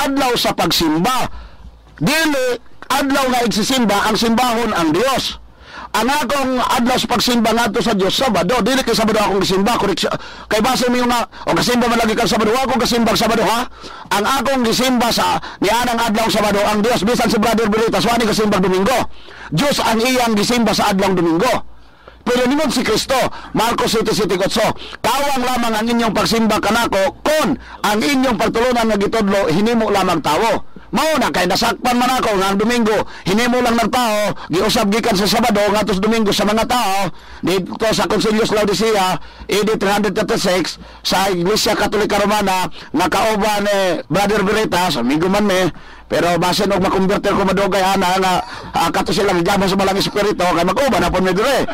Adlaw sa pagsimba. Dili adlaw nga igsisimba ang simbahon ang Dios. Ang akong adlaw sa pagsimba ngadto sa Dios, Sabado. Dili kay Sabado akong gisimba, correction. Kay base mo nga o kasimba man lagi kang Sabado, wa akong kasimba Sabado, ha. Ang akong gisimba sa nianang adlaw Sabado ang Dios, bisan si Brother Beritas wa ni kasimba Domingo. Dios ang iyang gisimba sa adlaw Domingo. Pero ningon si Kristo, Marcos 7:7-8, "Kawang lamang ang inyong pagsimba kanako kon ang inyong pagtulunan nga gitudlo hinimo lamang tawo." Mao na kay nasakpan man ako nga ang Domingo hinimo lang ng tao, giusab gikan sa Sabado ngadto sa Domingo sa mga tao dito sa Concilio sa Laodicea AD 336 sa Iglesia Katolika Romana nga kauban ni Brother Veritas, amigo man ni, pero basin og makonverter ko madugay ana nga kato sila gigamo sa Malang Espiritu kay mag-uban na pud mi dire.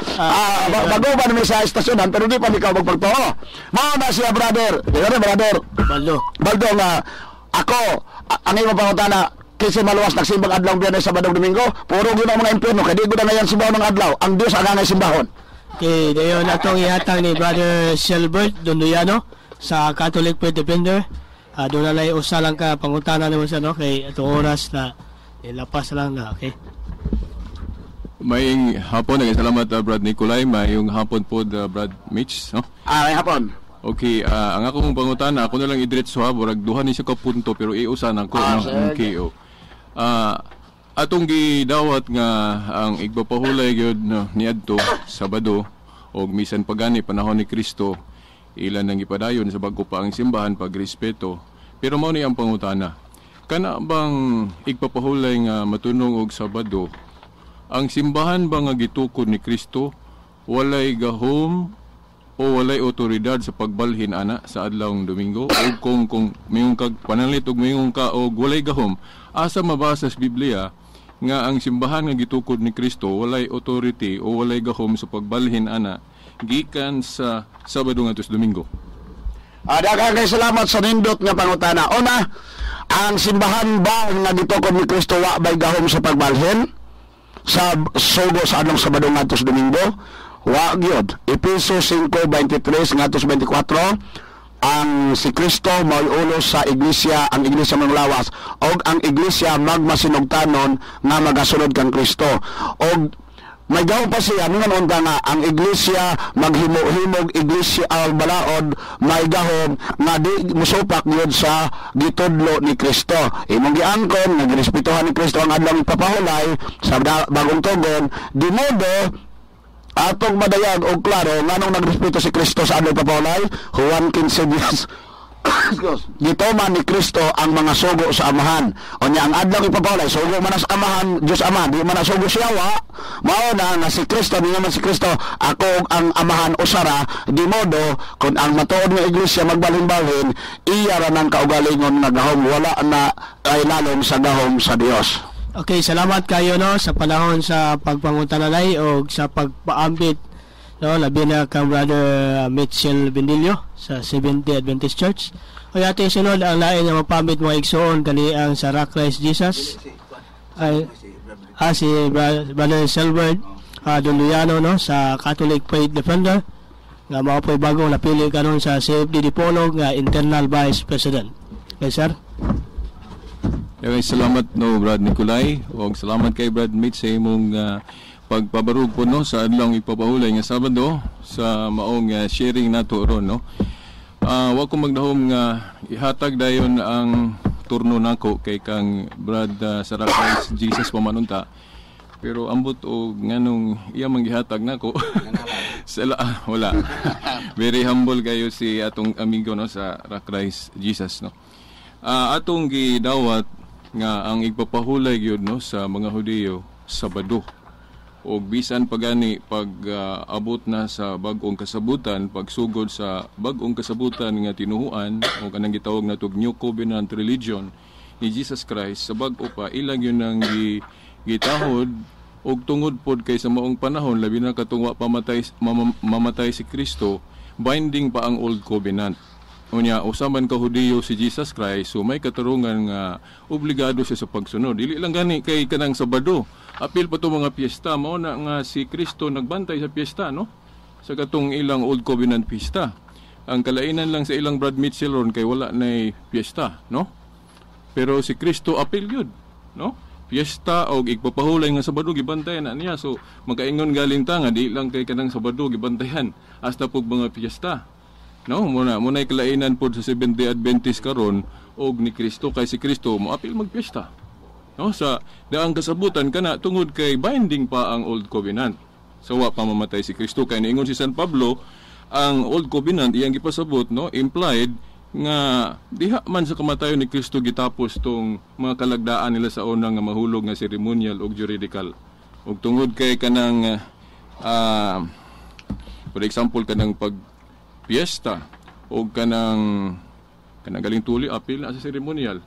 Mag-uban mi sa estasyonan pero di pa mi ka magpagtuo. Mao na siya, brother. Di ba, brother? Baldo. Baldo, nga ako ang imong pangutana, kinsa maluwas nagsimbang adlaw Biyernes, Sabado, Domingo, puro gyud ang mga impyerno kay di gud na yan simbahon ng adlaw. Ang Dios ang angay simbahon. Okay, dayon atong ihatag ni Brother Silbert Donduyano sa Catholic Faith Defender. Doon na lang usa lang ka pangutana nimo sa, no, kay atong oras na ilapas lang na, okay. Maayong hapon, salamat, Brad Nicolay, maayong hapon po, Brad Mitch, no? Ah, hapon. Okay, ang akong pangutana, ako na lang idiretso ha, burag duha ni siya ka punto pero iusa na ko, no? Sige. Okay, oh. Atong gidawat nga ang igpapahulay gyud, no, niadto Sabado og misan pagani panahon ni Kristo ilan nang gipadayon sa bag-o pa ang simbahan pagrespeto. Pero mao ni ang pangutana. Kana bang igpapahulay nga matunong og Sabado, ang simbahan ba nga gitukod ni Kristo walay gahom o walay otoridad sa pagbalhin ana sa adlawng Domingo? O kung mingon kag panalit og mingon ka og walay gahom, asa mabasa sa Biblia nga ang simbahan nga gitukod ni Kristo walay authority o walay gahom sa pagbalhin ana gikan sa Sabado ngadto sa Domingo? Daghang kay salamat sa nindot nga pangutana. Una, ang simbahan ba nga gitukod ni Kristo wa bay gahom sa pagbalhin sa sugo sa adlong Sabado ngadto sa Domingo? Wa gyud. Epeso 5:23 ngadto sa 24, ang si Kristo mao'y ulo sa iglesia, ang iglesia manglawas, og ang iglesia magmasinugtanon nga magasunod kang Kristo. Og may gahom pa siya, mingon unta nga ang iglesia maghimo-himog iglesia ang balaod, may gahom nga di musupak gyud sa gitudlo ni Kristo. Imong giangkon nga girespetuhan ni Kristo ang adlaw ipapahulay sa bagong tugon, di modo atong madayag og klaro nganong nagrespeto si Kristo sa adlaw ipapahulay. Juan 15:10. Gituman ni Kristo ang mga sugo sa Amahan. Unya ang adlaw ipapahulay, sugo man na sa Amahan, Diyos Ama, di man na sugo siya wa. Mao na nga si Kristo, di naman si Kristo, ako ug ang Amahan usara, di modo kung ang matuod nga iglesia magbalhin-balhin, iya ra nang kaugalingon nga gahom, wala na ay lalom sa gahom sa Dios. Okay, salamat kayo, no, sa panahon sa pagpangutananay o sa pagpaambit, no, labi na kang Brother Mitchell Bendillo sa Seventh Day Adventist Church. O ating sunod ang lain nga mapambit, mga igsoon, kani ang sa Rock Christ Jesus. Ay, si Brother Silbert Donduyano, no, sa Catholic Faith Defender nga mao po'y bagong napili karon sa CFD Dipolog nga internal vice president. Okay, sir. Okay, salamat, no, Brad Nicolay, ug salamat kay Brad Mitch sa imong pagpabarug po, no, sa adlawng ipapahulay nga Sabado sa maong sharing nato ron, no. Wa ko magdahom nga ihatag dayon ang turno nako kay kang Brad Sarah Christ Jesus pamanunta. Pero ambot og nganong iya man gihatag nako. Sala, wala. Very humble kayo si atong amigo, no, sa Rock Christ Jesus, no. Atong gidawat nga ang igpapahulay gyud, no, sa mga Hudiyo, Sabado. Og bisan pagani pag abot na sa bag-ong kasabutan, pagsugod sa bag-ong kasabutan nga tinuhuan o kanang gitawag natog New Covenant Religion ni Jesus Christ, sa bag-o pa ilang yun ang gitahod. Og tungod pod kay sa maong panahon, labi na katong wa pa mamatay si Kristo, binding pa ang Old Covenant. Unya, usa man ka Hudiyo si Jesus Christ, so may katarungan nga obligado siya sa pagsunod. Dili lang gani kay kanang Sabado. Apil pa to mga piyesta, mao na nga si Kristo nagbantay sa piyesta, no? Sa katong ilang Old Covenant piyesta. Ang kalainan lang sa ilang Brad Mitchell ron kay wala nay piyesta, no? Pero si Kristo apil yun, no? Piyesta og igpapahulay nga Sabado gibantayan na niya. So makaingon galing ta nga di lang kay kanang Sabado gibantayan, hasta pug mga piyesta. No, muna munay kalainan pod sa Seventh-day Adventist karon og ni Kristo, kay si Kristo moapil magpiyesta. No, sa daang kasabutan kana tungod kay binding pa ang Old Covenant. So wa pa mamatay si Kristo, kay niingon si San Pablo ang Old Covenant iyang gipasabot, no, implied nga diha man sa kamatayon ni Kristo gitapos tong mga kalagdaan nila sa una nga mahulog nga ceremonial ug juridical. Ug tungod kay kanang for example, kanang pag piyesta o kanang kanang galing tuli, apil na sa ceremonial,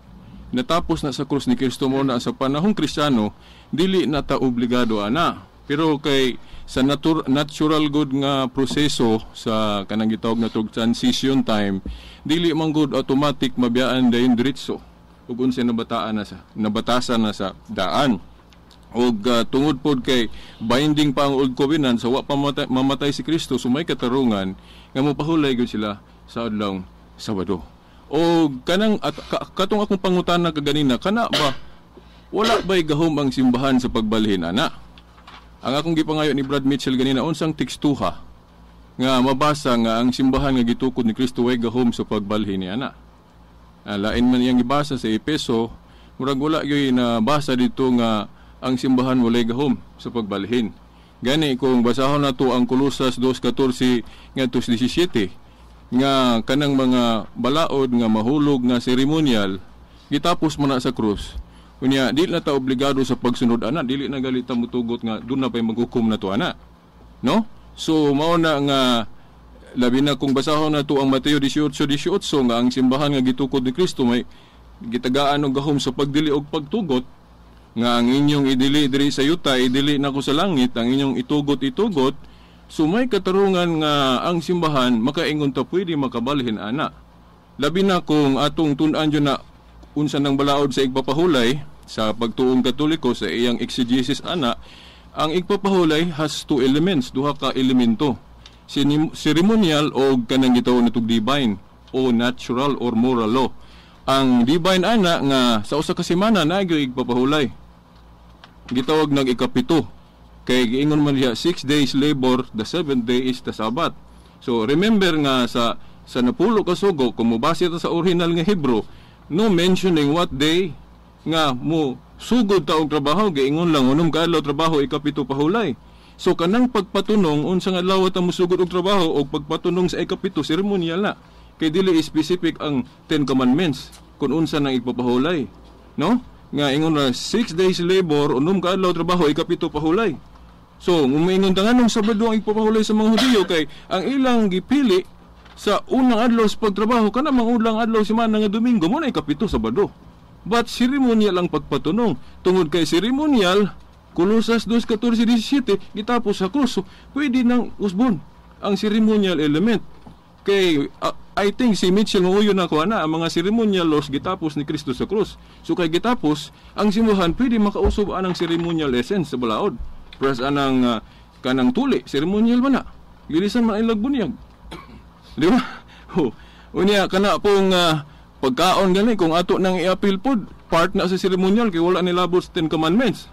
natapos na sa krus ni Kristo. Mo na sa panahong Kristiyano, dili na ta obligado ana, pero kay sa natural good nga proseso sa kanang gitawag na tog transition time, dili man good automatic mabiyaan dayon diretso ug unsa nabataan na sa nabatasan na sa daan. Og tungod pod kay binding pa ang Old Covenant sa wa pa mamatay si Kristo, so may katarungan nga mopahulay gyud sila sa adlaw Sabado. O kanang at, katong akong pangutana kaganina, kana ba wala ba'y gahom ang simbahan sa pagbalhin ana? Ang akong gipangayo ni Brad Mitchell ganina, unsang tekstuha nga mabasa nga ang simbahan nga gitukod ni Kristo way gahom sa pagbalhin ni ana? Lain man iyang gibasa sa Epeso, murag wala gyud na basa dito nga ang simbahan walay gahom sa pagbalhin. Gani kung basahon nato ang Kolosas 2:14 ngadto 17 nga kanang mga balaod nga mahulog nga seremonial gitapos man na sa krus. Unya dili na ta obligado sa pagsunod ana, dili na gali ta mutugot nga duna pay maghukom na to ana. No? So mao na nga labi na kung basahon nato ang Mateo 18:18 nga ang simbahan nga gitukod ni Kristo may gitagaan og gahom sa pagdili og pagtugot, nga ang inyong idili diri sa yuta idili nako sa langit, ang inyong itugot itugot. So may katarungan nga ang simbahan makaingon ta pwede makabalhin ana, labi na kung atong tun-an jud na unsa nang balaod sa igpapahulay. Sa pagtuong Katoliko, sa iyang exegesis ana, ang igpapahulay has two elements, duha ka elemento, ceremonial o kanang gitawag natog divine o natural or moral law. Ang divine ana nga sa usa ka semana na igpapahulay, gitawag nag ikapito, kay giingon man diha 6 days labor, the seventh day is the Sabbath. So remember nga sa napulo ka sugo, kung mobase ta sa original nga Hebrew, no mentioning what day nga mo sugod ta og trabaho, giingon lang unom ka adlaw trabaho, ikapito pahulay. So kanang pagpatunong unsa nga adlaw ta mosugod og trabaho og pagpatunong sa ikapito, seremonyal na, kay dili specific ang Ten Commandments kung unsa nang igpapahulay, no? Nga ingon na 6 days labor, unom ka adlaw trabaho, ikapito pahulay. So umiingon ta nganong Sabado ang igpapahulay sa mga Hudiyo, kay ang ilang gipili sa unang adlaw sa pagtrabaho kana mang unang adlaw semana nga Domingo, mo na ikapito, Sabado. But ceremonial ang pagpatunong tungod kay ceremonial, Kolosas 2:14-17, gitapos sa krus. So, pwede nang usbon ang ceremonial element, kay I think si Mitchell muuyo na ko ana, ang mga ceremonial laws gitapos ni Kristo sa krus. So kay gitapos ang simbahan, pwede makausob anang ceremonial essence sa balaod. Pres anang kanang tuli, ceremonial man na, gilisan man ilag bunyag, di ba? Oh. Unya kana pong pagkaon gani, kung ato nang i-appeal pod, part na sa ceremonial kay wala nilabot sa Ten Commandments.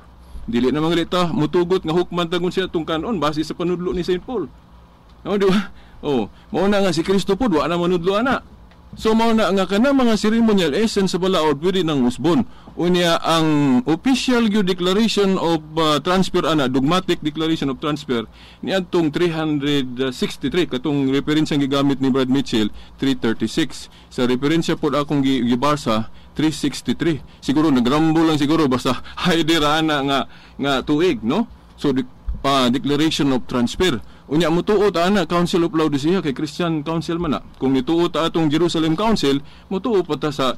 Dili na mga ta mutugot nga hukman tagon siya tong kanon base sa panudlo ni St. Paul. No, di ba? Oh, mao na nga si Kristo pod wa na manudlo ana. So mao na nga kana mga ceremonial essence sa balaod pwede nang usbon. Unya ang official gyud declaration of transfer ana, dogmatic declaration of transfer niadtong 363, katong referensya gigamit ni Brad Mitchell 336. Sa referensya pod akong gibasa 363. Siguro nagrambo lang siguro, basta hayde ra ana nga nga tuig, no? So declaration of transfer. Unya mutuo ta ana Council of Laodicea kay Christian Council man na. Kung nituo ta atong Jerusalem Council, mutuo pa ta sa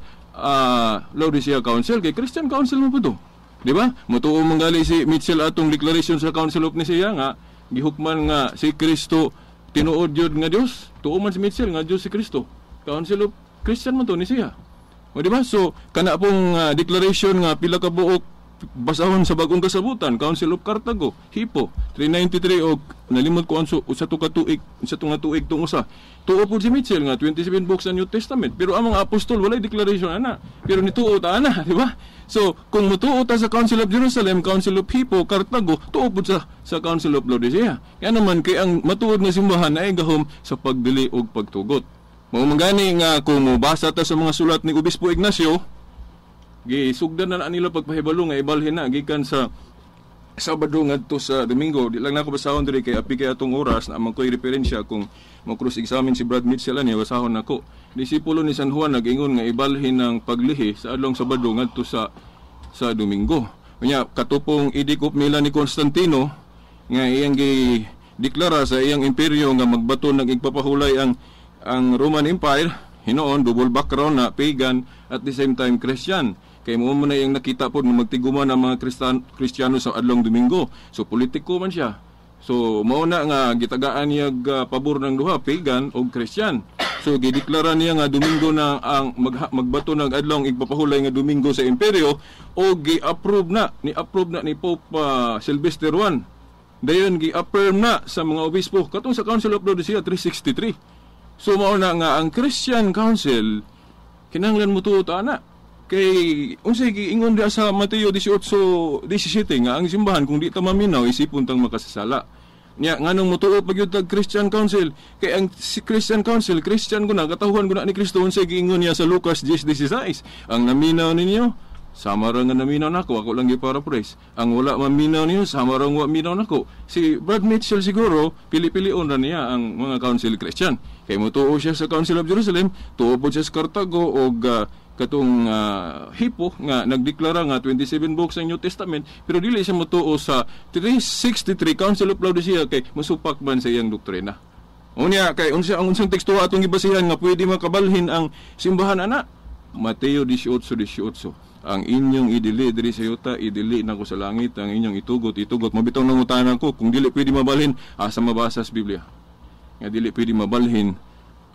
Laodicea Council kay Christian Council mo pa to. Di ba? Mutuo man gali si Mitchell atong declaration sa Council of Nicaea nga gihukman nga si Kristo tinuod jud nga Dios. Tuo man si Mitchell nga Dios si Kristo. Council of Christian man to, Nicaea. O di ba? So kana pong declaration nga pila ka buok basahon sa Bagong Kasabutan, Council of Cartago, Hippo, 393 og nalimot ko ang usa to ka tuig, usa to nga tuig tong usa. Tuo pud si Mitchell nga 27 books sa New Testament, pero ang mga apostol walay declaration ana. Pero nituo ta ana, di ba? So, kung mutuo ta sa Council of Jerusalem, Council of Hippo, Cartago, tuo pud sa Council of Laodicea. Kaya naman kay ang matuod nga simbahan ay gahom sa pagdili og pagtugot. Mao man gani nga kung mobasa ta sa mga sulat ni Obispo Ignacio, gisugdan na na nila pagpahibalo nga ibalhin na gikan sa Sabado ngadto sa Domingo. Di lang nako basahon diri kay api kay atong oras na man ko'y referensya kung mo cross examine si Brad Mitchell ani, basahon nako. Disipulo ni San Juan nag-ingon nga ibalhin ng paglihi sa adlong Sabado ngadto sa Domingo. Unya katupong Edict of Milan ni Constantino nga iyang gi deklara sa iyang imperyo nga magbaton ng igpapahulay ang Roman Empire, hinuon double background na pagan at the same time Christian. Kay mo mo na iyang nakita pod nga magtiguma ng mga Kristiyano sa adlong Domingo. So politiko man siya. So mao na nga gitagaan niya pabor ng duha, pagan o Christian. So gideklara niya nga Domingo na ang magbato ng adlong igpapahulay nga Domingo sa imperyo o gi-approve na ni approve na ni Pope Sylvester I. Dayon gi-affirm na sa mga obispo katong sa Council of Laodicea 363. So mao na nga ang Christian Council kinahanglan mo tuo ta ana. Kay unsay giingon diha sa Mateo 18:17 nga ang simbahan kung di ta maminaw isipon tang makasasala. Nya nganong motuo pa gyud tag Christian Council? Kay ang si Christian Council, Christian ko na, katahuan ko na ni Kristo, unsay giingon niya sa Lucas 10:16? Ang naminaw ninyo sama ra nga naminaw nako, ako lang gi-paraphrase. Ang wala maminaw ninyo sama ra nga wa minaw nako. Si Brad Mitchell siguro pili-pilion ra niya ang mga Council Christian. Kay motuo siya sa Council of Jerusalem, tuo pod siya sa Cartago og katong Hippo nga nagdeklara nga 27 books ang New Testament, pero dili siya motuo sa 363 Council of Laodicea kay masupak man sa iyang doktrina. Unya kay unsa ang unsang teksto atong gibasihan nga pwede makabalhin ang simbahan ana? Mateo 18:18. Ang inyong idili diri sa yuta, idili nako sa langit, ang inyong itugot, itugot. Mabitaw nangutana ko kung dili pwede mabalhin, asa mabasa sa Biblia nga dili pwede mabalhin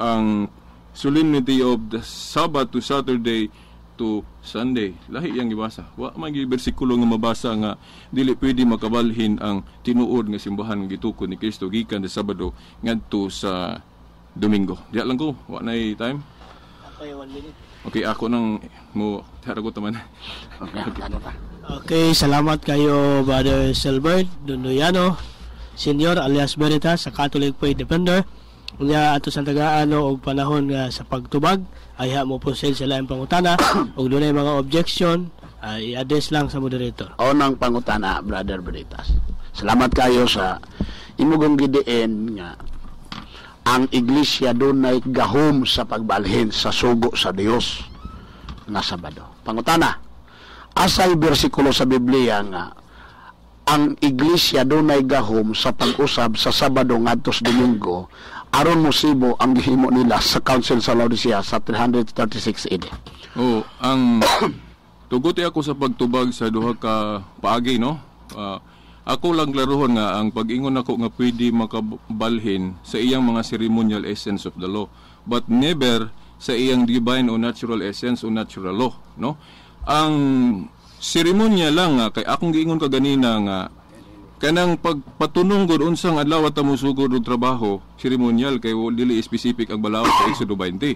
ang solemnity of the Sabbath to Saturday to Sunday? Lahi yang gibasa. Wa man gyud bersikulo nga mabasa nga dili pwede makabalhin ang tinuod nga simbahan nga gitukod ni Kristo gikan sa Sabado ngadto sa Domingo. Diha lang ko, wa nay time. Okay, 1 minute. Okay, ako nang mo haragot naman. Okay, ano pa? Okay, salamat kayo, Brother Silbert Dunuyano, Senior alias Veritas sa Catholic Faith Defender. Unya ato sa tagaan no, og panahon nga sa pagtubag ayha mo proceed sa laing pangutana ug dunay mga objection ay i-address lang sa moderator. Unang pangutana, Brother Veritas. Salamat kayo sa imong gidiin nga ang iglesia dunay gahom sa pagbalhin sa sugo sa Dios nga Sabado. Pangutana, asay bersikulo sa Biblia nga ang iglesia dunay gahom sa pag-usab sa Sabado ngadto sa Domingo aron mosibo ang gihimo nila sa Council sa Laodicea sa 336 AD? Oh, ang tuguti ako sa pagtubag sa duha ka paagi, no? Ako lang klarohon nga ang pag-ingon nako nga pwede makabalhin sa iyang mga ceremonial essence of the law, but never sa iyang divine o natural essence o natural law, no? Ang seremonya lang nga kay akong giingon kaganina nga kanang pagpatunong gud unsang adlaw ta mosugod og trabaho, ceremonial kay dili specific ang balaod sa Exodo 20.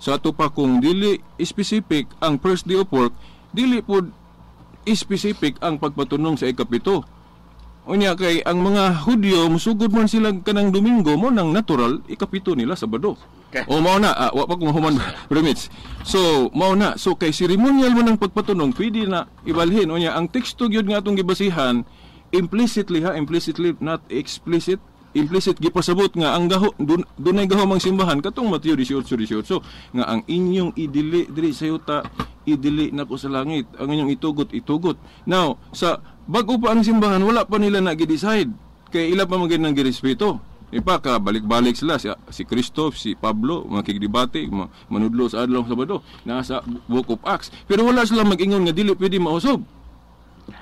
Sa ato pa kung dili specific ang first day of work, dili pod specific ang pagpatunong sa ikapito. Unya kay ang mga Hudyo musugod man sila kanang Domingo mo nang natural ikapito nila Sabado. O mao na, wa pa kong human remits. So mao na, so kay ceremonial man ang pagpatunong, pwede na ibalhin. Unya ang teksto gyud nga atong gibasihan implicitly ha, implicitly, not explicit, implicit gipasabot nga ang gaho dunay gahom ang simbahan katong Mateo 18:18 nga ang inyong idili diri sa yuta, idili nako sa langit, ang inyong itugot, itugot. Now sa bago pa ang simbahan, wala pa nila na gi-decide kay ila pa man gyud nang girespeto. Ipaka balik-balik sila si Kristo, si Pablo, makigdebate, manudlo sa adlaw Sabado, nasa Book of Acts. Pero wala sila mag-ingon nga dili pwede mausab.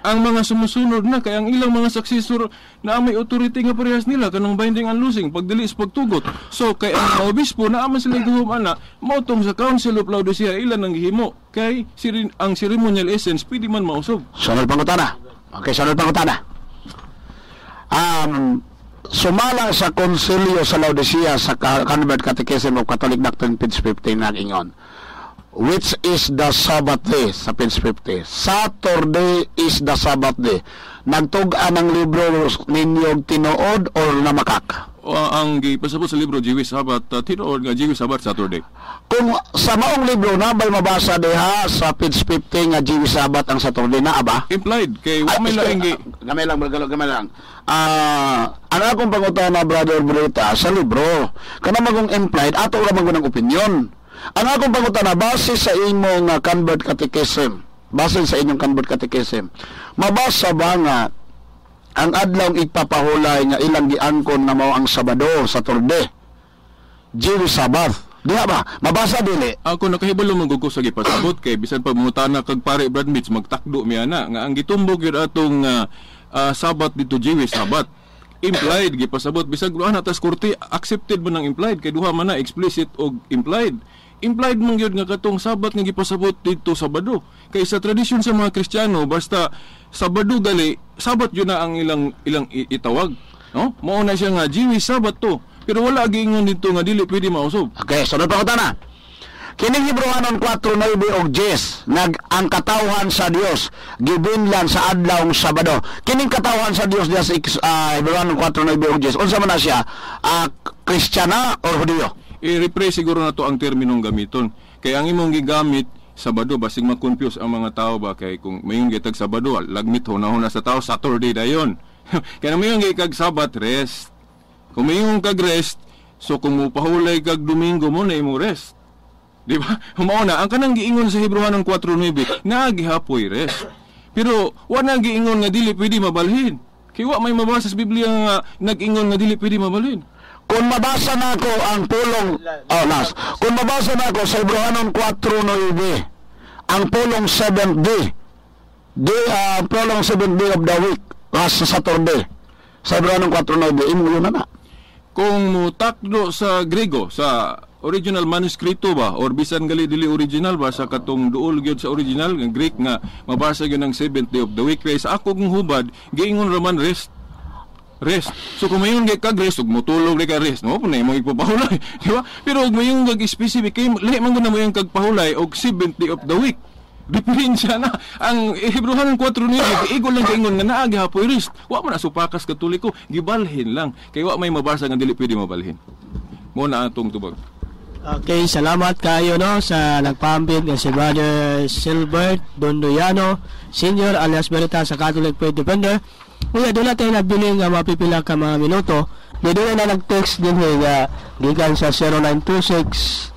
Ang mga sumusunod na kay ang ilang mga successor na may authority nga parehas nila kanang binding and loosing, pagdili sa pagtugot. So kay ang mga obispo na man sila gahom ana, mao tong sa Council of Laodicea ilan ang gihimo kay ang ceremonial essence pwede man mausog. Sunod pangutana. Okay, sunod pangutana. Sumala sa Konsilyo sa Laodicea sa Convert Catechism of Catholic Doctrine, page 15, nag-ingon. "Which is the Sabbath day?" Sa page 50. "Saturday is the Sabbath day." Nagtug-an ang libro ninyo, tinuod or namakak? O, ang gipasabot sa libro Jewish Sabbath, tinuod nga Jewish Sabbath Saturday. Kung sa maong libro na bay mabasa diha sa page 50 nga Jewish Sabbath ang Saturday na aba? Implied kay wa may laing gi Gamay lang, brother, gamay lang. Ano akong pangutana, Brother Brita, sa libro? Kana magong implied, ato ra man ng opinion. Ang akong pangutana, base sa imong Convert Catechism, base sa inyong Convert Catechism, mabasa ba nga ang adlaw igpapahulay nga ilang giangkon nga mao ang Sabado, Saturday, Jewish Sabbath? Diha ba? Mabasa dili? Ako nakahibalo man gud ko sa gipasabot kay bisan pa mangutana kag pare Brad Mitch, magtakdo mi ana nga ang gitumbok gyud atong Sabbath dito Jewish Sabbath. Implied gipasabot, bisag ana tas korte accepted man ang implied kay duha man na, explicit og implied. Implied man gyud nga katong Sabat nga gipasabot dito Sabado. Kay sa tradisyon sa mga Kristiyano, basta Sabado gali, Sabat yun na ang ilang ilang itawag. No? Mao na siya nga Jewish Sabbath to. Pero wala giingon dito nga dili pwede mausog. Okay, sunod pangutana. Kining Hebrewanon 4:9 og 10 nag ang katawhan sa Dios gibinlan sa adlawng Sabado. Kining katawhan sa Dios diya sa Hebrewanon 4:9 og 10. Unsa man na siya? Kristiyana or Hudiyo? I-rephrase siguro na to ang terminong gamiton. Kay ang imong gigamit Sabado, basig ma-confuse ang mga tao ba, kay kung mayon gitag Sabado, lagmit hunahuna sa tao Saturday dayon. Kaya mayon gikag Sabat, rest. Kung mayon kag rest, so kung mopahulay kag Domingo mo na imong rest. Di ba? Mao na ang kanang giingon sa Hebrewanon 4:9, naa gihapoy rest. Pero wa na giingon nga dili pwede mabalhin. Kay wa may mabasa sa Biblia nga nag-ingon nga dili pwede mabalhin. Kung mabasa nako ang pulong, oh last. Kung mabasa nako sa Hebrewanon 4:9 ang pulong 7th day, pulong 7th day of the week, sa Saturday. Sa Hebrewanon 4:9, imo yun na na. Kung mutakdo sa Grego, sa original manuskrito ba, or bisan gali dili original ba, sa katong duol gyud sa original nga Greek nga mabasa gyud ang seventh day of the week, kay sa akong hubad giingon raman rest, rest. So kung mayon kay kag rest ug motulog ka rest, no na imong ipapahulay, di ba? Pero ug mayon kag specific kay lahi man gud na moyong kag pahulay og seventh day of the week, diferensya na. Ang Hebrewanon 4:9 igo lang kaingon nga naa gihapoy rest. Wa man na supakas Katoliko, gibalhin lang. Kay wa may mabasa nga dili pwede mabalhin. Mo na atong tubag. Okay, salamat kayo no sa nagpaambit nga si Brother Silbert Dondoyano, Senior alias Berita sa Catholic Faith Defender. Uya, doon natin nabiling nga mapipila ka mga minuto. Di doon na nag-text din nga gikan sa 0926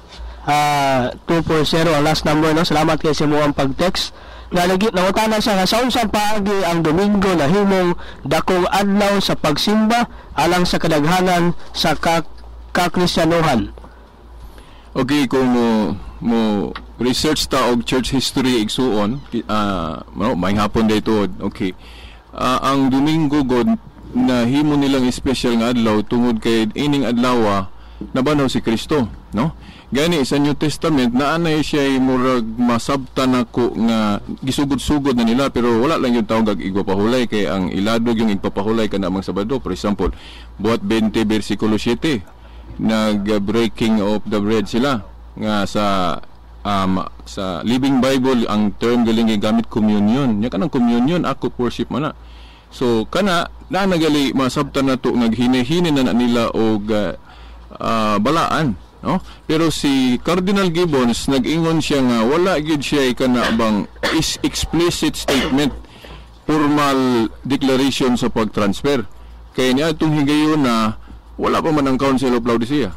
240 ang last number no. Salamat kay sa imong pag-text. Nga lagi nangutana siya nga sa unsang paagi ang Domingo na himong dakong adlaw sa pagsimba alang sa kadaghanan sa kakristiyanuhan. Okay, kung mo research ta og church history igsuon, no, may hapon dito. Okay. Ang Domingo god na himo nilang special nga adlaw tungod kay ining adlaw nabanhaw si Kristo, no? Gani sa New Testament naanay siya murag masabtan nako nga gisugod-sugod na nila, pero wala lang yung tawag igpapahulay kay ang iladog yung igpapahulay kana mang Sabado. For example, Buhat 20 versikulo 7, nag-breaking of the bread sila nga sa Living Bible ang term galing gigamit communion. Nya kanang communion ako worship man na. So kana na nagali masabtan nato naghinay-hinay na nila og balaan, no? Pero si Cardinal Gibbons nag-ingon siya nga wala gyud siya kana bang is explicit statement, formal declaration sa pag-transfer. Kay niya itong higayon na wala pa man ang Council of Laodicea.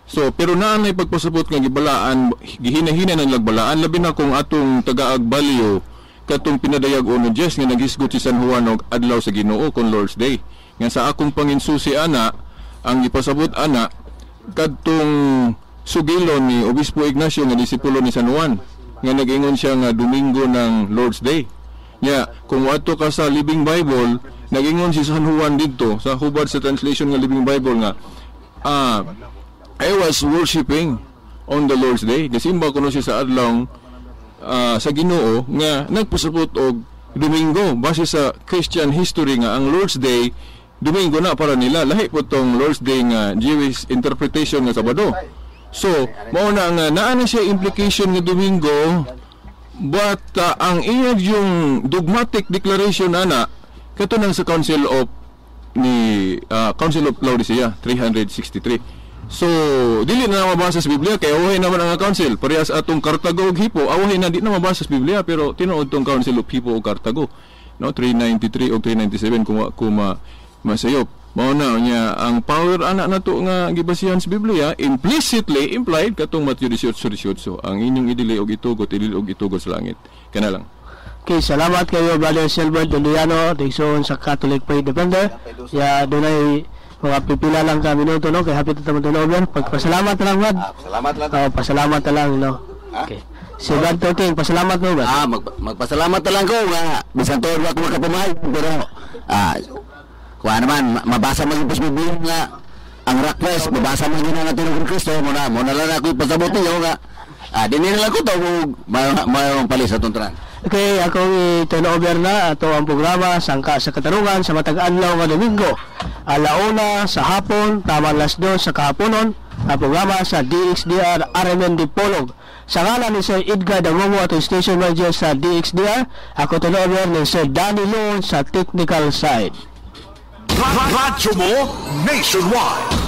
So, pero naan ay pagpasabot nga gibalaan, gihinahina ng lagbalaan, labi na kung atong tagaag balyo, katong pinadayag uno Diyos nga naghisgot si San Juan og adlaw sa Ginoo kon Lord's Day. Nga sa akong panginsusi ana, ang gipasabot ana, kadtong sugilon ni Obispo Ignacio nga disipulo ni San Juan, nga nag-ingon siya nga Domingo ng Lord's Day. Nya, kung moadto ka sa Living Bible, nagingon si San Juan didto sa hubad sa translation nga Living Bible nga "I was worshiping on the Lord's Day." Gasimba kuno siya sa adlaw sa Ginoo nga nagpasabot og Domingo base sa Christian history nga ang Lord's Day, Domingo na para nila. Lahi po tong Lord's Day nga Jewish interpretation nga Sabado. So, mao na nga naa na siya implication nga Domingo, but ang iya yung dogmatic declaration ana kato nang sa Council of Laodicea 363. So, dili na mabasa sa Biblia kay away naman ang council. Parehas atong Cartago ug Hippo, away na, di na mabasa sa Biblia, pero tinuod tong Council of Hippo ug Cartago. No, 393 o 397 kung wa ko masayop. Mao na niya ang power ana nato nga gibasihan sa Biblia, implicitly implied katong Matthew 18:18, ang inyong idili og itugot, idili og itugot sa langit. Kana lang. Okay, salamat kayo, Brother Silbert Dondiano, tigsuon sa Catholic Faith Defender. Ya, dunay mga pipila lang ka minuto, no? Kay hapit na turn over. Pagpasalamat na lang, Brad. Ah, salamat lang. Oh, pasalamat na lang, no? Okay. Si Brad Toting, pasalamat mo, Brad. Ah, magpasalamat na lang ko nga bisan tuod wa ko makapamahay, pero kuha naman mabasa man yung Biblia nga ang request, mabasa man yun ang tulong ni Kristo. Mo na lang ako ipasabot ninyo nga dinhi na lang ko to mayong palis sa tunturan. Okay, akong i-turn over na ato ang programa Sangka sa Katarungan sa matag adlaw nga Domingo. Alauna sa hapon, tama 2:00 sa kahaponon, ang programa sa DXDR RMN Dipolog. Sa ngalan ni Sir Edgar Dangomo, ato station manager sa DXDR, ako turn over ni Sir Danny Loon sa technical side. Radyo mo nationwide.